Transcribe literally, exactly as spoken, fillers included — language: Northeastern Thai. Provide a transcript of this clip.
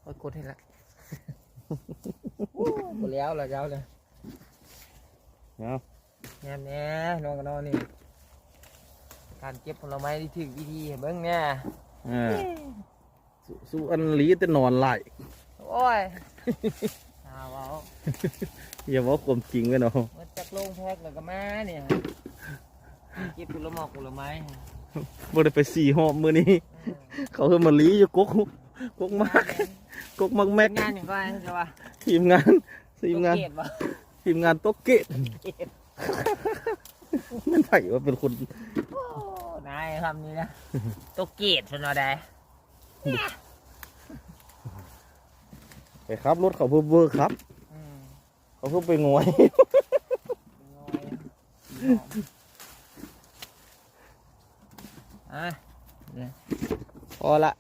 โอ้ยกดให้ละ บ่แล้วละยาวเลย เนาะ งานแหน่น้องกับน้องนี่ การเก็บผลไม้ที่ถูกวิธีให้เบิ่งแหน่ อ่าสู้สู้อันหลีแต่นอนหลาย โอ้ยหาเว้า อย่าเว้าความจริงไว้เนาะ มาจากโรงแพ็คแล้วก็มาเนี่ยเก็บผลไม้ผลไม้ บ่ได้ไปสี่หอบมื้อนี้ เขาเพิ่นมาหลีอยู่กกกกมากกกมากแม็ก งานอย่างก็ใช่ปะ ทีมงานทีมงาน เกตปะ ทีมงานตกเกต เกต มันไผว่าเป็นคน โอ้นายคำนี้นะตัวเกตชนเอาได้ ไปขับรถเขาเพิ่นเบิ่งครับ อืม เขาเพิ่นไปงอย งอยอ่ะ พอละ